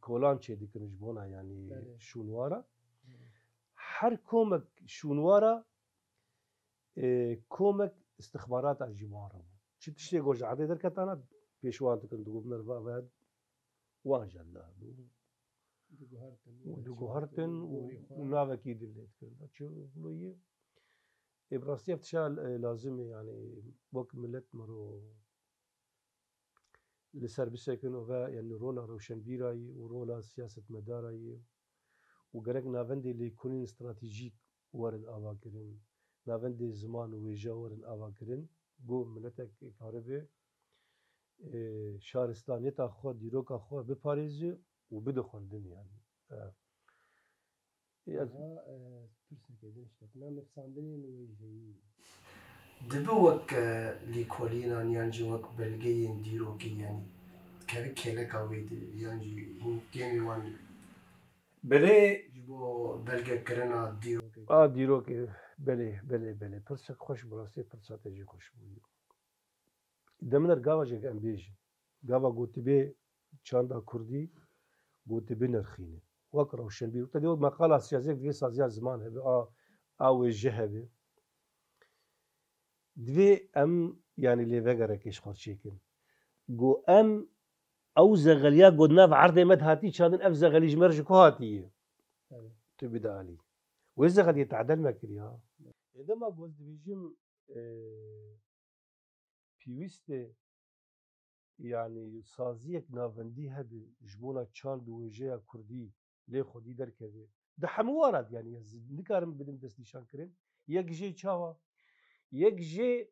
kolan çêdikin ji bona, yanî Belê. şûnwara. Belê. Her komek şûnwara, e, komek istixbarata ji wan re bû. Çi tiştê ku ji erdê derketana pêş wan dikin, digot, "Merva ve wan jî li hebû." Diguhertin, Û diguhertin û, gorî xwe. û navekî din lê dikirin. Çi vilo yê? Ê, bi rastî ev tişa, e, lazim e, yanî wek milet mero li ser bisekin û ve, yanî rola rewşenbîra yî û rola siyasetmedara yî û gerek navendê lêkolîn stratejîk werin avakirin, navendê ziman û wêje werin avakirin, ku miletek karibe, e, şaristaniyeta xwe, dîroka xwe biparêze û bide xwendin, yanî. E, Ê, ez Niha, e, pirseke din ji te, na nivîsandinên wêjeyî. Dibe wek, e, lêkolînan yan jî wek belgeyên dîrokê, yanî dikeve kêleka wê de, yan jî hîn kêmî wan Belê. ji bo belgekirina dîrokê. A dîrokê, belê, belê, belê. Pirsek xweş, bi rastî pirsa te jî xweş bû. Deminer gava jêk em bêjin. Gava gotibê çanda kurdî, gotibê nirxîne. Wek rewşenbîr. Te dê wek meqala siyasî, yek divê saziya ziman hebe, a, a wêje hebe. Divê em, yanî lê vegereke ji xwe çêkin. Go em ew zexeliya go di nav erdê me de hatî çandin, ev zexelî ji me re ji ku hatiye? Evet. Tu bide alî. Wê zexeliyê tadel me kiriya. Ê dema ku ez dibêjim, e, pêwîst e, yanî saziyek navendî hebe ji bona çand û wêjeya kurdî lê xwedî derkeve. Di hemû wan re, yanî ez nikarim bidim destnîşankirin. Yek jê çawa? Yek jê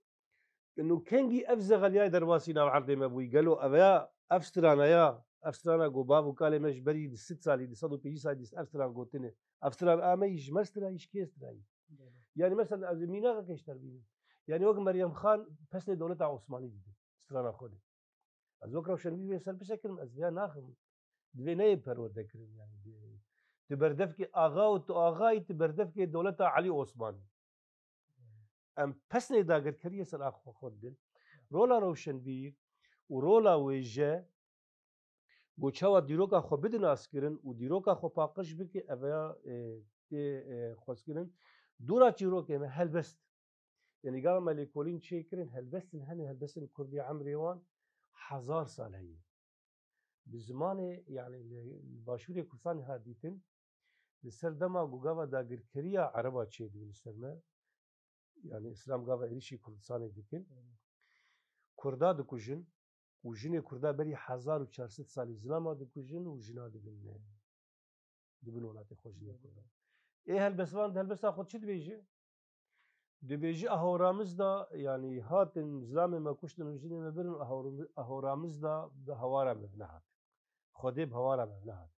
ino kengî ev zexeliyayê derbasî nav erdê me bûyî. Gelo ev ya, ev strana ya, ev strana ku bav û kalê me ji berî di sed salî, di sed û pêncî salî, di ev stran gotine. Ev stran a me yî ji me strayî, ji kê strayî? Belê. Yanî mesela ez ê mînaxeke ji te re bînim. Yanî wek Meryem Xan pesnê dewleta Osmanî dide. Strana xwe de. Ez wek rewşenbîr vê ser bisekirim, ez vêya naxim. Divê neyê perwerde kirin, yanî di, tu berdevkê axa û tu axayî, tu berdevkê dewleta Elî Osmanî. Em pesnê dagirkeriyê ser axa xwe didin. Rola rewşenbîr û rola wêje Go çawa dîroka xwe bidin naskirin û dîroka xwe paqij bike, ev ya, e, tê, e, xwezkirin. Dûra çîrokê me helbest. Yanî gava me lêkolîn çêkirin, helbestin hene, helbestên kurdî emrê wan hezar sal heye. Bi zimanê, yanî li, li Başûrê Kurdistanê hat dîtin, li ser dema ku gava dagirkeriya Ereba çêdibin li ser me, yanî Îslam gava êrîşî Kurdistanê dikin. Kurda dikujin û jinê Kurda berî hezar û çar sed salî zilama dikujin û jina dibin, dibin welatê xwe jinê Kurda. Ê helbestvan di helbesta xwe çi dibêje? Dibêje eho ramiz da, yanî hatin zilamê me kuştin û jinê me birin, eho ramiz da bi hawara me nehat. Xwedê bi hawara me nehat.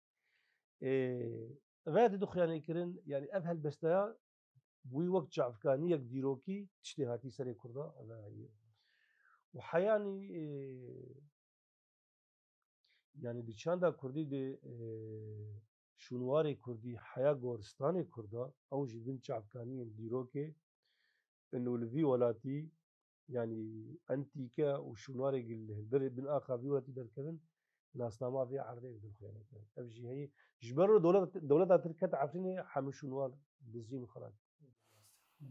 Ê, ve dide xuyanê kirin, yanî ev helbesteya bûyî wek çavkaniyek dîrokî tiştê hatî serê Kurda, ev heye. Û heyanî, ê, yanî di çanda Kurdî de, ê, şûnwarê Kurdî, heya goristanê Kurda, ew jî bin çavkaniyên dîrokê, ino li vî welatî, yanî entîke û şûnwarê gil li hilberê bin axa vî welatî derkevin, nasnama vê erdê didin xuyanê kirin. Ev jî heye. Ji ber dewlet, dewleta Tirk ket Efrînê hemû şûnwar dizîn xwe re.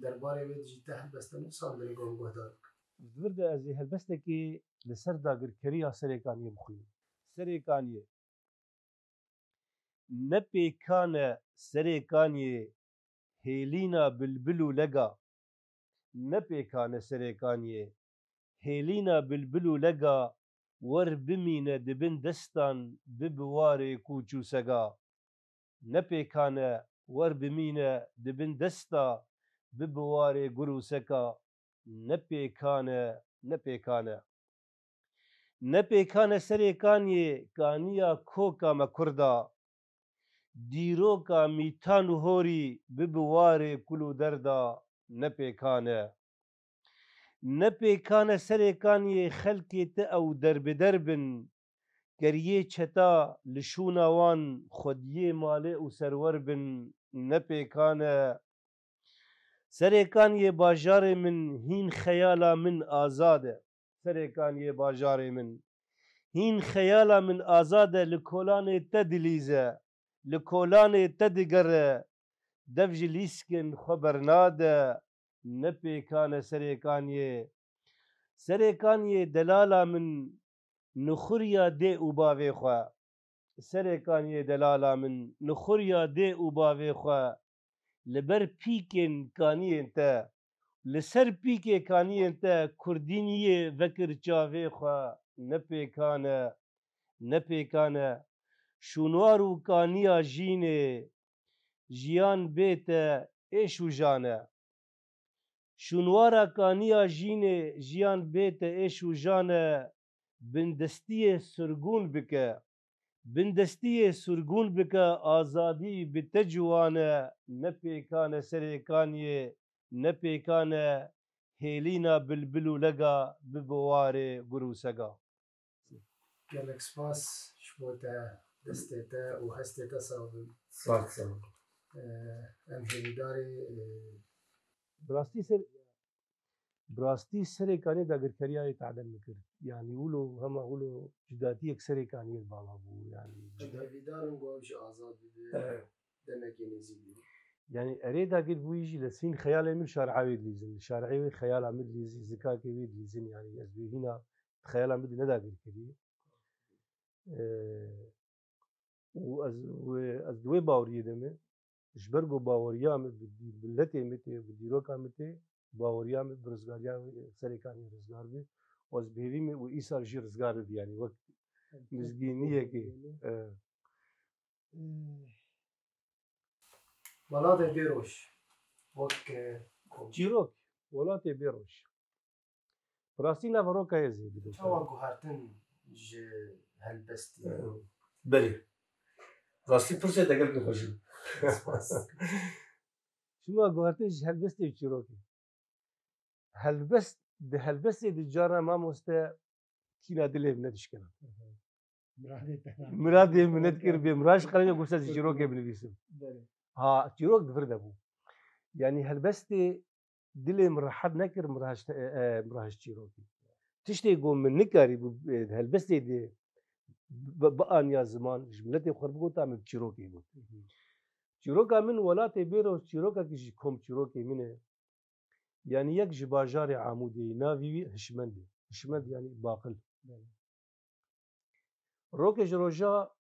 Derbarê wê jî te helbeste nivîsandinê, guh-, guhdar bikin. Di vir de ez ê helbestekê li ser dagirkeriya Serêkaniyê bixwînim. Serêkaniyê. Ne pêkan e Serêkaniyê hêlîna bilbil û lega. Ne pêkan e Serêkaniyê hêlîna bilbil û lega, wer bimîne di bin destan bi bi warê kûç û sega. Ne pêkan e wer bimîne di bin desta bi bi warê gur û seka. Ne pêkan e, ne pêkan e. Ne pêkan e Serêkaniyê kaniya koka me Kurda. Dîroka mîtan û horî bi bi warê kul û derda ne pêkan e. Ne pêkan e serêkaniyê xelkê te ew derbider bin, geriyê çeta li şûna wan xwediyê malê û serwer bin, ne pêkan e. Serêkaniyê bajarê min hîn xeyala min azad e. Serêkaniyê bajarê min hîn xeyala min azad e, li kolanê te dilîze, li kolanê te digere, dev ji lîskin xwe bernade, ne pêkan e serêkaniyê. Serêkaniyê delala min nixuriya dê û bavê xwe. Serêkaniyê delala min nixuriya dê û bavê xwe. Li ber pîkên kaniyên te, li ser pîkê kaniyên te kurdîniyê vekir çavê xwe, ne pêkan e, ne pêkan e. Şûnwar û kaniya jînê, jiyan bê te êş û jan e. Şûnwara kaniya jînê, jiyan bê te êş û jan e, bindestiyê sirgûn bike. Bindestiyê sirgûn bike, azadî bi te ciwan e, ne pêkan e serêkaniyê, ne pêkan e hêlîna bilbil û lega bi biwarê gur û sega. Gelek spas ji bo te, destê te û hestê te sax bin. Spas, sağ ol. Ee, em hêvîdarê, ee, Bi rastî ser, bi rastî serêkanî dagirkeriyayê tadem min kir. Yanî wilo hema wilo cudatiyek serêkaniyê li ba me bû. Yanî em cuda- hêvîdar in ku ew jî azad bibe. Evet. Demekê nêzîk bû. Yanî erê dagir bûyî jî li sîn xeyalê min şar'a wê dilîzin. Li şar'ê wê xeyala min dilîzî, zikakê wê dilîzin. Yanî ez bêhîna xeyala min di nedagir kirî. Ee, û ez wê, ez di wê baweriyê de me. Ji ber ku baweriya min bi dî-, miletê min tê, bi dîroka min tê, baweriya min bi rizgariya serêkanî rizgar bî. Û ez bi hêvî me û îsal jî rizgar bibe. Yanî wek mizgîniyekê. Ee, Welatê bê roj. Wek, e, Çîrok, welatê bê roj. Bi rastî nava roka ye zêde. Çawa guhertin ji helbestê? Belê. Rastî pirsê te gelkî xweş bû. Spas. Çima guhertin ji helbestê û çîrokê? Helbest, di helbestê de cara mamoste kîna dilê min nedişkena. Miradê te. Miradê min nedikir bê. Miraj qeleme goşta ji çîrokê binivîsim. Belê. Ha, çîrok di vir de bû. Yanî helbestê dilê min rehet nekir, miraj te-, e, e, miraj çîrokê. Tiştê ku min nikarî bû, e, helbestê de bi, bi aniya ziman, ji miletê xwe bigota min çîrokê got. Hı hı. Çîroka min welatê bê roj çîrokekî ji kom çîrokê min e. Yanî yek ji bajarê Amûdê ye, navê wî Hişmend e. Hişmend yanî baqil. Belê. Rokê ji roja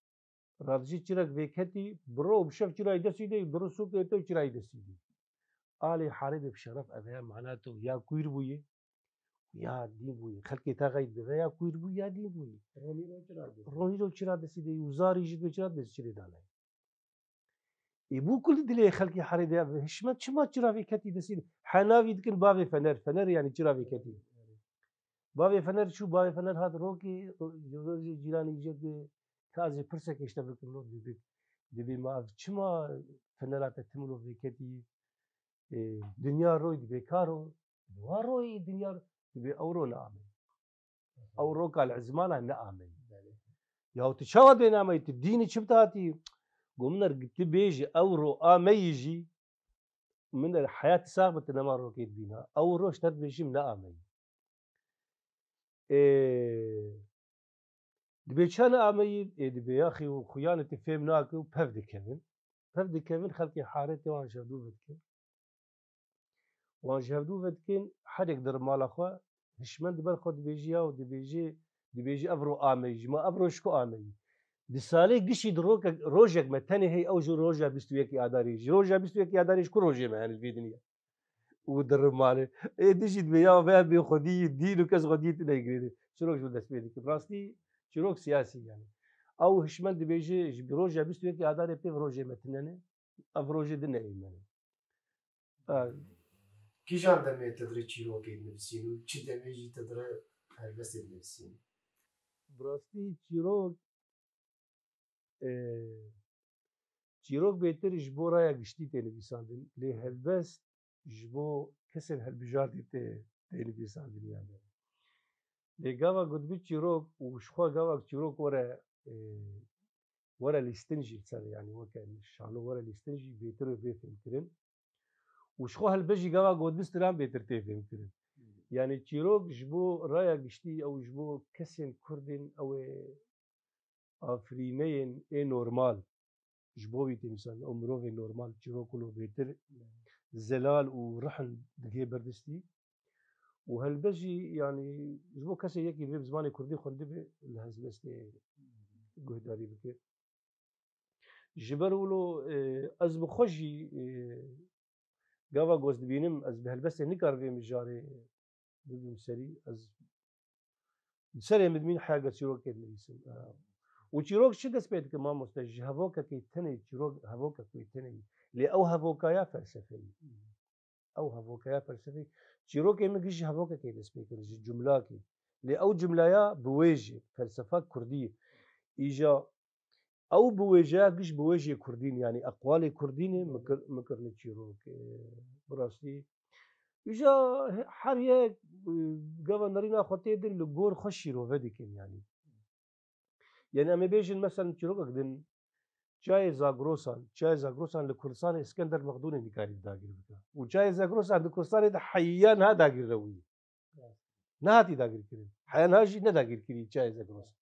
radijî çirek vêketî, bi ro û bi şev çirayê destî de, bi ro sûkê te û çirayê destî de. Alê harê de bi şeref ev heye mana to ya kûr bûye, ya dîn bûye. Xelkê te xeyt bi ve ya kûr bûye, ya dîn bûye. Ronî ro çira destî. Ronî ro çira destî de, û zarî jî dibê çira destî çirê dane. Ê bû kul dilê xelkê herê de ev hişmet çima çira vê ketî destî? He navî dikin bavê Fener. Fener yanî çira vê ketî. Bavê Fener çû, bavê Fener hat rokê, ro-, rojê cîranê jê di ka ez ê pirsekê ji te bikim, lo dibê, dibê ma ev çima Fenera te tim lo vê ketî? Ê, dinya roy dibê ka ro, wa royê dinya ro, dibê ew ro neameyî. Ew roka li ezmana neameyî. Belê. Ya tu çawa dê neameyî? Tu dînî çi bi te hatî? Go min er tu bêjî ew ro ameyî jî, min er heyatî sax bi tu nema rokê dibîna. Ew ro ji te dibêjim neameyî. Ê, dibê çend ameyî, ê, dibê yaxî û xuyanê te fêm nake û pev dikevin. Pev dikevin, xelkê harê tê wan ji hevdû vedikin. Wan ji hevdû vedikin, herek dir mala xwe, hişmen di ber xwe dibêjî ya û dibêjî, dibêjî ev ro ameyî, ji ma ev ro ji ku ameyî? Di salê gişî di rokek, rojek me tenê heye, ew jî roja bîst û yekê Adarê. Ji roja bîst û yekê Adarê ji ku rojê me hene li vê dinya? Û dirim malê. Ê dijî dibê ya ve bê xwedî, dîn û kes xwedî tine girê. Çirok ji dest pê dikin. Rastî çirok siyasî yani. Ew hişmen dibêje ji bi roja bîst û yekê Adarê pê rojê me tine ne. Ev rojê din ne êmene. Ha. Kîjan demê te dire çîrokê dinivîsîn û çi demê jî te dire helbestê dinivîsîn? Bi rastî çîrok, e, çîrok bêtir ji bo raya giştî tê nivîsandin. Lê helbest ji bo kesên hilbijartî tê, Êlî dîsa dinya de. Lê gava gotibî çîrok û ji xwe gava çîrok were, e, were lîstin jî ser, yanî weke şano were lîstin jî bêtir wê bê fêmkirin. Û ji xwe helbet jî gava gotibî stran bêtir tê fêmkirin. Yanî çîrok ji bo raya giştî ew ji bo kesên Kurd ên ew ê afirîneyên ê normal. Ji bo wî tê mîsan ew mirovên normal çîrok wilo bêtir zelal û rihin digê berdistî. Û helbet jî, yanî ji bo kesê yekî divê bi zimanê kurdî xwendibe, li helbestê guhdarî bike. Ji ber wilo, e, ez bi xwe jî, e, gava ku ez dibînim, ez bi helbestê nikarim vê mijarê bibim serî, ez bi serê min dimîn heya çîrokê dinivîsim. E, û çîrok çi dest pê dike mamoste? Ji hevokekê tenê, çîrok hevokek wê tenê. Lê ew hevokaya felsefeyî. Ew hevokaya felsefeyî. Çîrokê min giş ji hevokekê dest pê kir, ji cumlakê. Lê ew cumlaya bi wê jî, felsefa kurdî ye. Îja ew bi wêjeya giş bi wêjê kurdî ne, yanî eqwalê kurdî ne, min kir-, min kirine çîrok. E, bi rastî. Îja he-, her yek, e, gava nerîna xwe tê din li gor xwe şîrove dikin, yanî. Yanî em ê bêjin, mesela çîrokek din, çayê Zagrosan, çayê Zagrosan li Kurdistanê Îskender Mexdûnê nikarî dagir bike. Û çayê Zagrosan di Kurdistanê de heya niha dagir nebûye. Nihatî dagirkirin. Heya niha jî nedagirkirî çayê Zagrosan.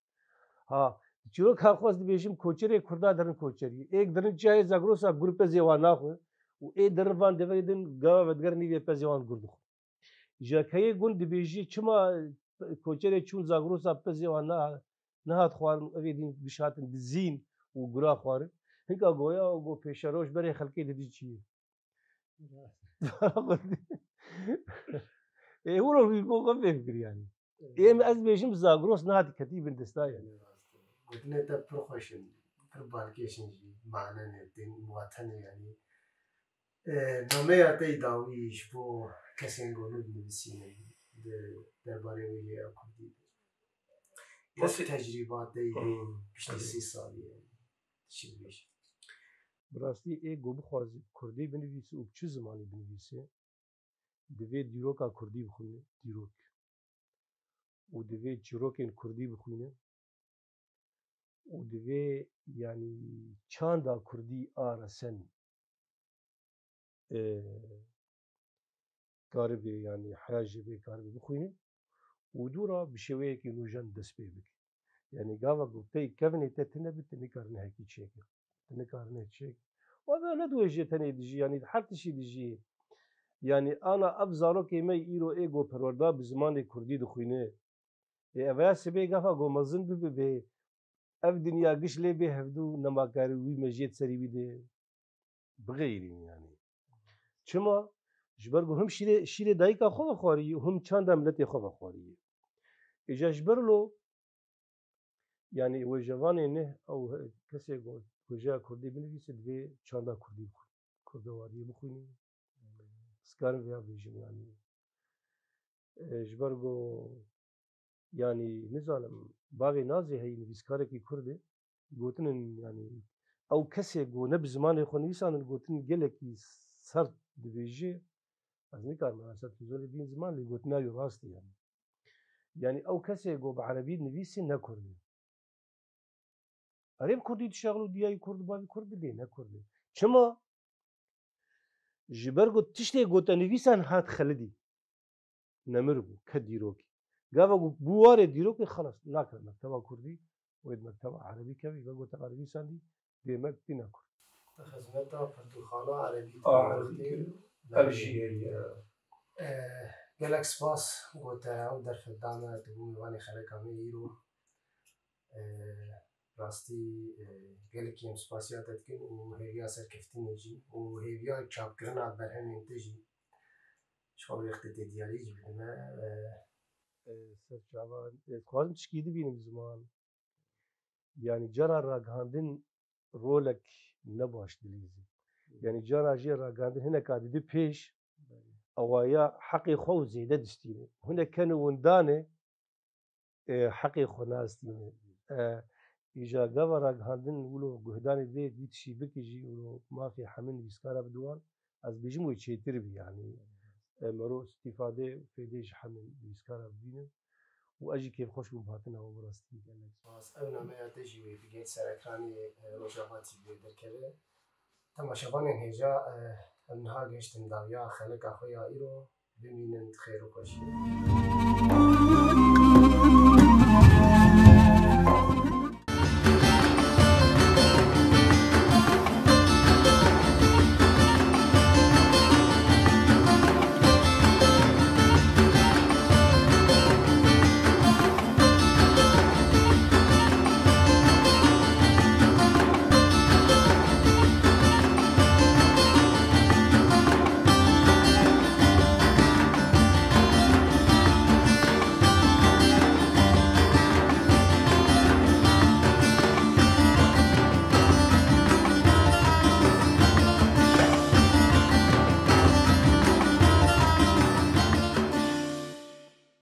Ha, çîroka xwe ez dibêjim, koçerê Kurda derin koçerî. Êk derin çayê Zagrosa gur pezê wan naxwe û ê derin van deverê din gava vedigerin nîvê pezê wan gur dixwe. Ji keyê gund dibêjî, çima koçerê çûn Zagrosa pezê wan na-, nehat xwarin û evê din giş hatin dizîn û gura xwarin. Hinka goya û go pêşeroj berê xelkê didî çi ye. Ê hûro wî go xwe fêm kir yanî. Ê min ez bêjim Zagros nehat ketî bin desta yanî. Gotinê te pir xweş in, pir balkêş in jî, mane ne, tên waten e yanî. E, nameya te yî dawî ji bo kesên ku nû dinivîsînin di derbarê wêjeya kurdî de. Wek tecrîba te yî piştî sî salî ye. Çi dibêjî? Bi rastî ê ku bixwaze kurdî binivîse û bi çi zimanî binivîse, divê dîroka kurdî bixwîne, dîrok. Û divê çîrokên kurdî bixwîne. Û divê, yanî, çanda kurdî a resen, e, karibe, yanî, heya jê bê karibe bixwîne. Û dû ra bi şêweyekî nûjen dest pê bike. Yanî, gava ku tey kevnê te tune bi, tu nikarine hekî çêke. Tu nikarine çêke. Û ev ne di wêjê tenê dijî, yanî, her tiştî dijî. Yanî, ana ev zarokê me îro ê ku perwerda bi zimanê kurdî dixwîne. Ê, ev ya sibê gafa ku mezin bibe bê, ev dinya giş lê bê hevdû nemakarî wî mejiyê di serî wî de bixeyrîn yanî. Çima? Ji ber ku him şîrê, şîrê dayika xwe vexwarî, him çanda miletê xwe vexwarî. Îja ji ber lo, yanî wêjevanê ne, ew he-, kesê ku wêjeya kurdî binivîse divê çanda kurdî bixwe-, kurdewariyê bixwîne. Ez karim vêya bêjim yanî. E, ji ber ku, yanî, nizanim, bavê Nazê heyî nivîskarekî kurd e, gotinin, yanî, ew kesê ku ne bi zimanê xwe nivîsandin, gotin gelekî sert dibêje, ez nikarim, mesela, tu zolê bîn ziman, lê gotina wî rast e, yanî. Yanî, ew kesê ku bi erebî nivîsî ne kurd e. Erê bi kurdî dişexil û diyayî kurd û bavî kurd bidê, ne kurd e. Çima? Ji ber ku tiştê ku te nivîsan hat xelidî. Nemir bû, ke dîrokî. Gava ku bû warê dîrokê, xelas, nakeve mekteba kurdî, wê di mekteba erebî kevî, ve ku te nivîsandî, dê me tîne kurd. Di xizmeta pirtûkxana erebî Erebî kir. Ev jî heye. Eh, gelek spas, ku te ew derfet da me, tu bû mêvanê xeleka me îro. Eh, rastî, eh, gelekî em spasiya te dikin û hêviya serkeftinê jî û hêviya çapkirina berhemên te jî. Ji xwe wextê te diyarî jî bidime. Eh, eh, ser çavan, eh, dixwazim tişkî dibînim ziman. Yanî cara ragihandin rolek ne baş dilîzî. Yanî cara jê ragihandin hineka didi pêş, ewa ya heqê xwe û zêde distîne. Hinek kene windanê, e, heqê xwe nastîne. E, îja gava ragihandin wilo guhdanê vê vî tişî bikijî, wilo mafê hemî nivîskara bidiwan, ez bêjim wê çêtir bî, yanî. e, mero îstîfade û fêdê ji hemî nivîskara bibînin. Û ez jî kêfxweş bûm bi hatina we, bi rastî gelek spas. Ev nameya te jî wê bigel ser ekranê, e, Rojava T V derkeve. Temaşevanên hêja, e, em niha gehiştin dawiya xeleka xwe ya îro. Bimînin di xêr û xweşiyê.